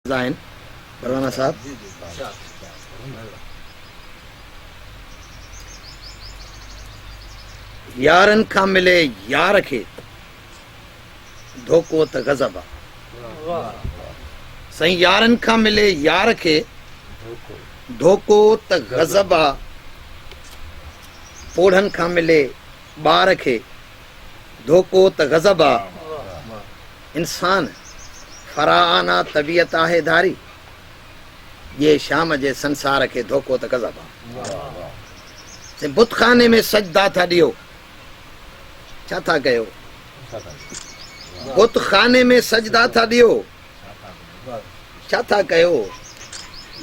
آهن پروانا صاحب. يارن کان ملي يار کي ڌوڪو ته غضب آ. سائين يارن کان ملي يار کي ڌوڪو ته غضب آ. پوڙهن کان ملي ٻار کي ڌوڪو ته غضب آ. انسان فراعنه طبيعت آهي ڌاري، ڄي شام جي سنسار کي ڌوڪو ته غضب آ. سائين بتخاني ۾ سجدا ٿا ڏيو، ڇا ٿا ڪيو؟ بتخاني ۾ سجدا ٿا ڏيو، ڇا ٿا ڪيو؟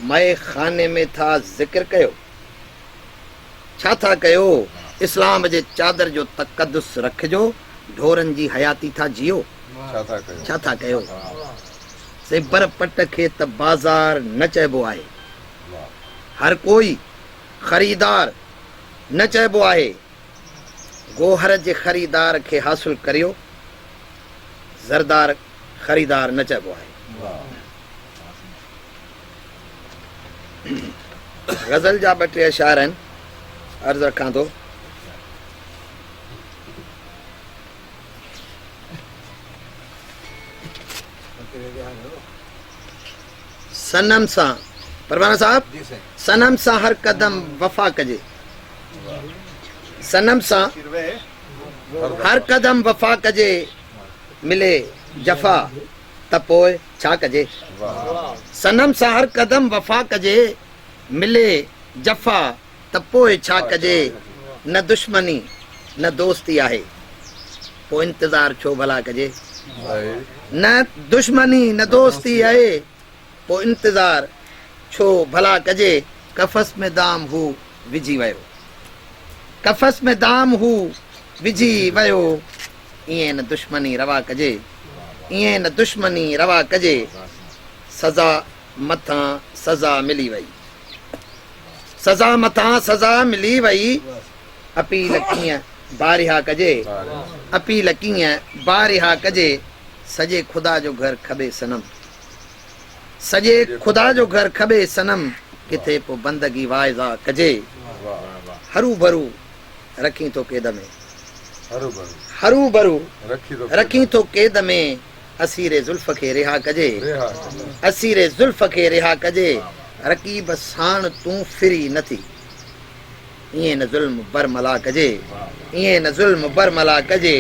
مئي خاني ۾ ٿا ذڪر ڪيو، ڇا ٿا ڪيو؟ اسلام جي چادر جو تقدس رکجو، ڍورن جي حياتي ٿا جيئو، ڇا ٿا ڪيو؟ سائين بر پٽ کي ته بازار نه چئبو آهي، هر ڪوئي خريدار نه چئبو آهي، گوهر جي خريدار کي حاصل ڪريو، زردار خريدار نه چئبو آهي. غزل جا ٻه ٽي اشعار آهن، عرض رکان ٿو. صنم سان پروانه صاحب صنم سان هر قدم وفا ڪجي صنم سان هر قدم وفا ڪجي ملي جفا ته پوء ڇا ڪجي صنم سان هر قدم وفا ڪجي ملي جفا ته پوء ڇا ڪجي، نه دشمني نه دوستي آهي، پوء انتظار ڇو ڀلا ڪجي. نه دشمني نه دوستي اهي، پوء انتظار ڇو ڀلا ڪجي. قفس ۾ دام هو وجهي ويو. قفس ۾ دام هو وجهي ويو، ائين نه دشمني روا ڪجي، ائين نه دشمني روا ڪجي. سزا مٿان سزا ملي وئي. سزا مٿان سزا ملي وئي، اپيل ڪيئن بارها ڪجي، اپيل ڪيئن بارها ڪجي، سڄي خدا جو گهر کٻي صنم، سڄي خدا جو گهر کٻي صنم، ڪٿي پو بندگي واعظا ڪجي، هرو ڀرو رکين ٿو قيد ۾، هرو ڀرو رکين ٿو قيد ۾، اسير زلف کي رها ڪجي، اسير زلف کي رها ڪجي، رقيب ساڻ تون ڦري نه ٿي، ائين نه ظلم برملا ڪجي، ائين نه ظلم برملا ڪجي،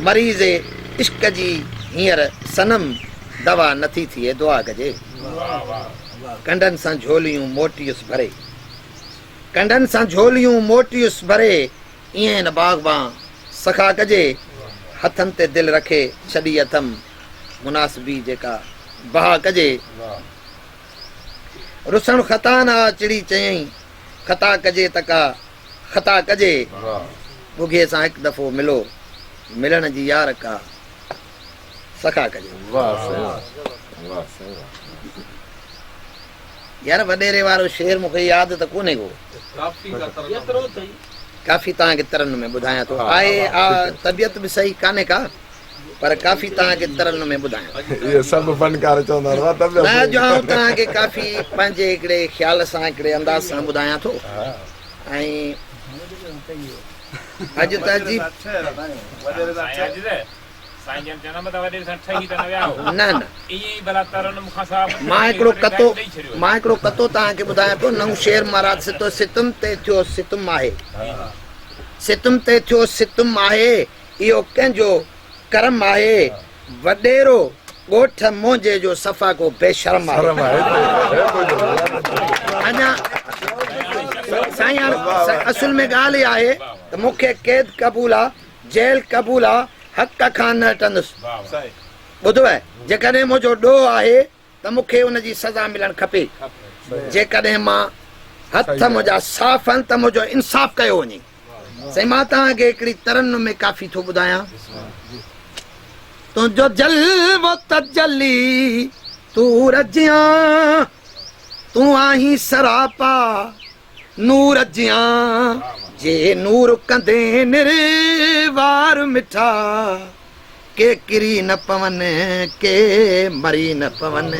مريض عشق جي هينئر صنم، دوا نه ٿي ٿئي دعا ڪجي. ڪنڊن سان جهوليون موٽيس ڀري، ڪنڊن سان جهوليون موٽيس ڀري، ائين نه باغبان سخا ڪجي، هٿن تي دل رکي ڇڏي اٿم، مناسبي جيڪا بها ڪجي. رسڻ خطا نه آ چڙي چيائين، خطا ڪجي ته ڪا خطا ڪجي. ٻگهي سان هڪ دفعو ملو، ملڻ جي يار ڪا سخا ڪجي. يار وڏيري وارو شعر مون کي ياد ته ڪونهي ڪو. ڪافي توهان کي ترنم ۾ ٻڌايان ٿو. آهي طبيعت به صحيح ڪانهي ڪا پر ڪافي توهان کي ترنم ۾ ٻڌايان ٿو. اهي سڀ فنڪار چوندا آهن واهه طبيعت نه جو آئون توهان کي ڪافي پنهنجي هڪڙي خيال سان هڪڙي انداز سان ٻڌايان ٿو ۽ اڄ ته عجيب سائين جن چوندا متان وڏيري سان ٺهي ته نه ويا هو. نه نه. ائين ئي ڀلا ترنم کان سوا پڇڻ مان کي هڪڙو وڏي قطعو ڳائي ڏئي ڇڏيو. مان هڪڙو قطعو توهان کي ٻڌايان پيو نئون شعر مراد ستو ستم تي ٿيو ستم آهي ستم تي ٿيو ستم آهي اهو ڪنهن جو ڪرم آهي وڏيرو ڳوٺ منهنجي جو صفا ڪو بي شرم آهي اڃا سائين هاڻ اصل ۾ ڳالهه اها آهي ته مون کي قيد قبول آ جيل قبول آ، حق کان نه هٽندس. ٻڌو جيڪڏهن منهنجو ڏوهه آهي ته مون کي ان جي سزا ملڻ کپي. جيڪڏهن مان هٿ منهنجا صاف آهن ته منهنجو انصاف ڪيو وڃي. سائين مان توهان کي هڪڙي ترنم ۾ ڪافي ٿو ٻڌايان. تنهنجو جلوو تجلي طور جيان، تون آهين سراپا نور جيان، جي نور ڪندين نروار مٺا، ڪي ڪري نه پون، ڪي مري نه پون.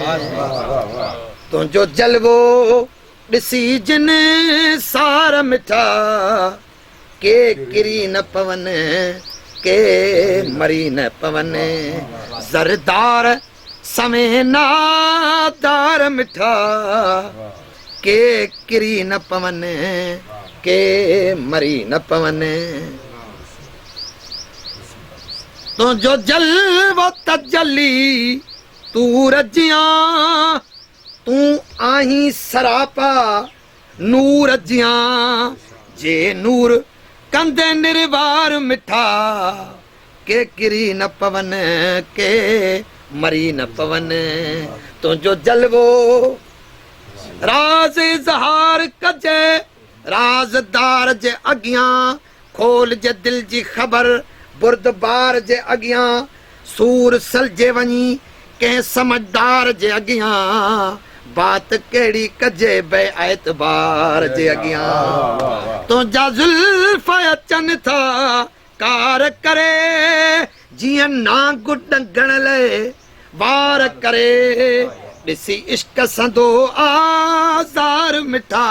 تنهنجو جلوو ڏسي جن سار مٺا، ڪي ڪري نه پون، ڪي مري نه پون. زردار سوين نادار مٺا، ڪي ڪري نه پون، ڪي مري نه پون. تنهنجو جلوو تجلي طور جيان، تون آهين سراپا نور جيان، جي نور ڪندي نروار مٺا، ڪي ڪري نه پون، ڪي مري نه پون. تنهنجو جلوو راز اظهار ڪجي، رازدار جي اڳيان کولج دل جي خبر، بردبار جي اڳيان سور سلجي وڃي، ڪنهن سمجهدار جي اڳيان بات ڪهڙي ڪجي بي اعتبار جي اڳيان. تنهنجا زلف اچن ٿا ڪار ڪري، جيئن نانگ ڏنگڻ لئه وار ڪري، ڏسي عشق سندو آزار مٺا،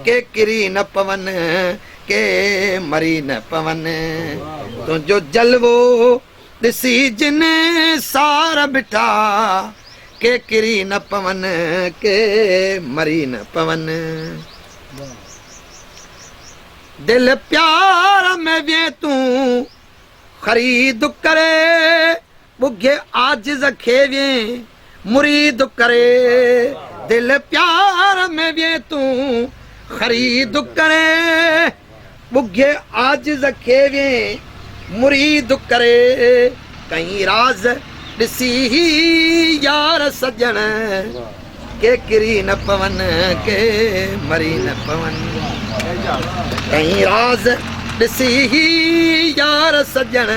ڪي ڪري نه پون، ڪي مري نه پون. تنهنجو جلوو ڏسي جن سار مٺا، ڪي ڪري نه پون، ڪي مري نه پون. دل پيار ۾ وين تون خريد ڪري، ٻگهي عاجز کي وين مريد ڪري. دل پيار ۾ وين تون خريد ڪري، ٻگهي عاجز کي وين مريد ڪري. ڪئين راز ڏسي هي يار سڄڻ، ڪي ڪري نه پون، ڪي مري نه پون. ڪئين راز ڏسي هي يار سڄڻ،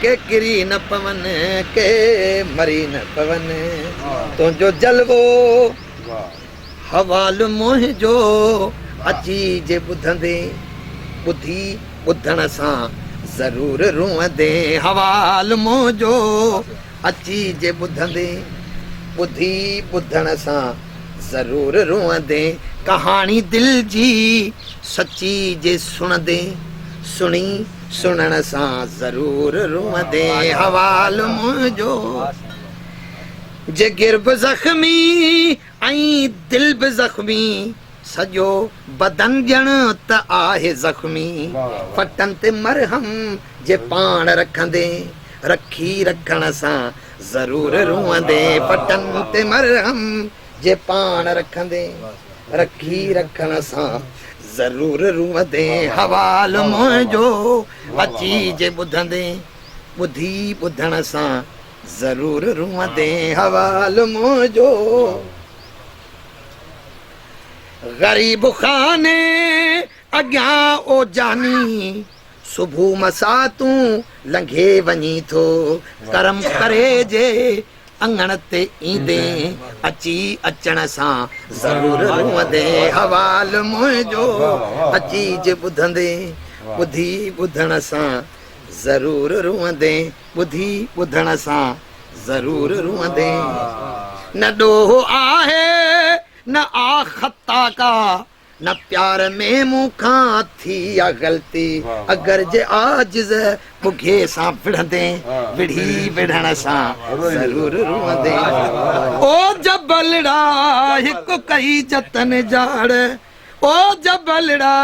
ڪي ڪري نه پون، ڪي مري نه پون. تنهنجو جلوو حوال منهنجو اچي جي ٻڌندين، ٻڌي ٻڌڻ سان ضرور روئندين. حوال منهنجو اچي جي ٻڌندين، ٻڌي ٻڌڻ سان ضرور روئندين. ڪهاڻي دل جي سچي جي سڻندين، سڻي سڻڻ سان ضرور روئندين. حوال منهنجو جگر به زخمي ۽ دل به زخمي، سڄو بدن ڄڻ ته آهي زخمي. ڦٽن تي مرهم جي پاڻ رکندين، رکي رکڻ سان ضرور روئندين. ڦٽن تي مرهم جي پاڻ رکندين، رکي رکڻ سان ضرور روئندين. حوال منهنجو اچي جي ٻڌندين، ٻڌي ٻڌڻ سان ضرور روئندين. حوال منهنجو غريب خاني اڳيان او جاني، صبح مساء تون لنگهي وڃين ٿو. ڪرم ڪري جي اڱڻ تي ايندين، اچي اچڻ سان ضرور روئندين. حوال منهنجو اچي جي ٻڌندين، ٻڌي ٻڌڻ سان ضرور روئندين. ٻڌي ٻڌڻ سان ضرور روئندين. نه ڏوهه آهي نه آ خطا ڪا، نه پيار ۾ مون کان ٿي آ غلطي. اگر جي عاجز ٻگهي سان وڙهندين، وڙهي وڙهڻ سان ضرور روئندين. او جبلڙا هڪ ڪئي جتن جاڙ، او جبلڙا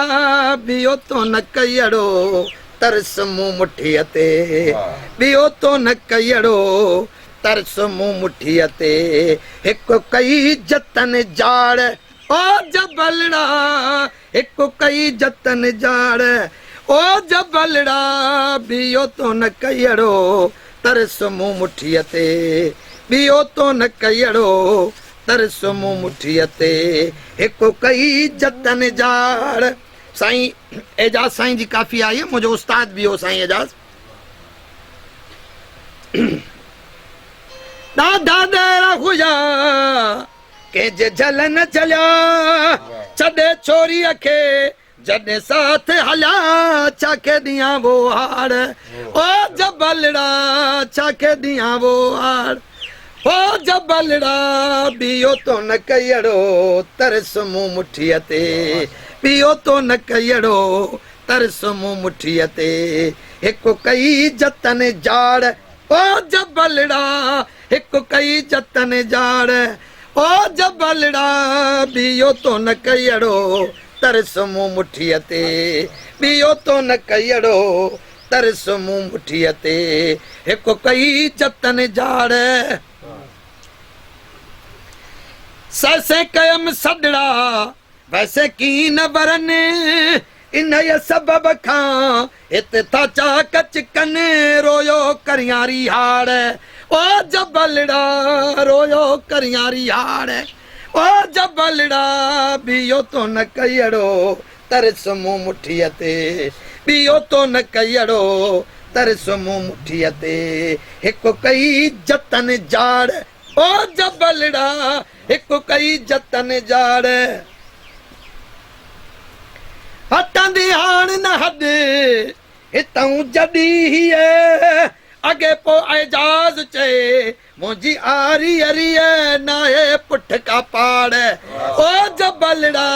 ٻيو تو نه ڪئيڙو ترس مون مٺيء تي، ٻيو تو نه ڪئيڙو ترس مون مٺيء تي. هڪ ڪئي جتن جاڙ، او جبلڙا هڪ ڪئي جتن جاڙ، او جبلڙا ٻيو تو نه ڪئيڙو ترس مون مٺيء تي، ٻيو تو نه ڪئيڙو ترس مون مٺيء تي، هڪ ڪئي جتن جاڙ. سائين اعجاز سائين جي ڪافي آهي، منهنجو استاد به هو سائين اعجاز. ڏاڍا ڏهرا هيا، ڪنهن جي جهل نه جهليا، ڇڏي ڇوريء کي جڏهن ساٿ هليا ڇا کي ڏيان وو هاڙ او جبلڙا ڇا کي ڏيان وو هاڙ او جبلڙا ٻيو تو نه ڪيڙو ترس مون مٺيء تي ٻيو تو نه ڪيڙو ترس مون مٺيء تي هڪ ڪئي جتن جاڙ او جبلڙا هڪ ڪئي جتن جاڙ او جبلڙا ٻيو تو نه ڪيڙو ترس مون مٺيء تي ٻيو تو نه ڪيڙو ترس مون مٺيء تي هڪ ڪئي جتن جاڙ سهسين ڪيم سڏڙا ويسين ڪين ورن انهيء سبب کان هت ٿا چاڪ چڪن رويو ڪريان ريهاڙ او جبلڙا رويو ڪريان ريهاڙ او جبلڙا ٻيو تو نه ڪيڙو ترس مون مٺيء تي ٻيو تو نه ڪيڙو ترس مون مٺيء تي هڪ ڪئي جتن جاڙ او جبلڙا هڪ ڪئي جتن جاڙ هٽندي هاڻ نه هڏ هتئون جڏي هيء اڳي پوء اعجاز چئي منهنجي آري اريء ناهي پٺ ڪا پاڙ او جبلڙا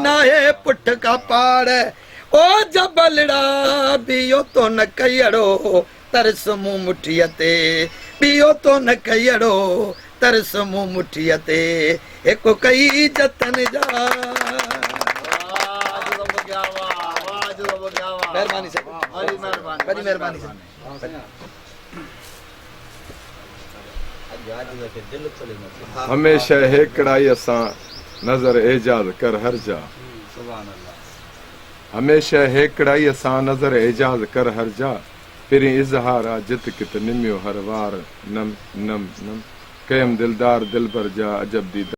ناهي پٺ ڪا پاڙ او جبلڙا ٻيو تو نه ڪيڙو ترس مون مٺيء تي ٻيو تو نه ڪيڙو ترس مون مٺيء تي هڪ ڪئي جتن جا. مهرباني سائين وڏي مهرباني سائين. هميشه هيڪڙائيء سان نظر اعجاز ڪر هر جا. هميشه هيڪڙائيء سان نظر اعجاز ڪر هر جا. پرين اظهار آ جت ڪت نميو هر وار نم نم نم ڪيم دلدار دلبر جا عجب ديدار.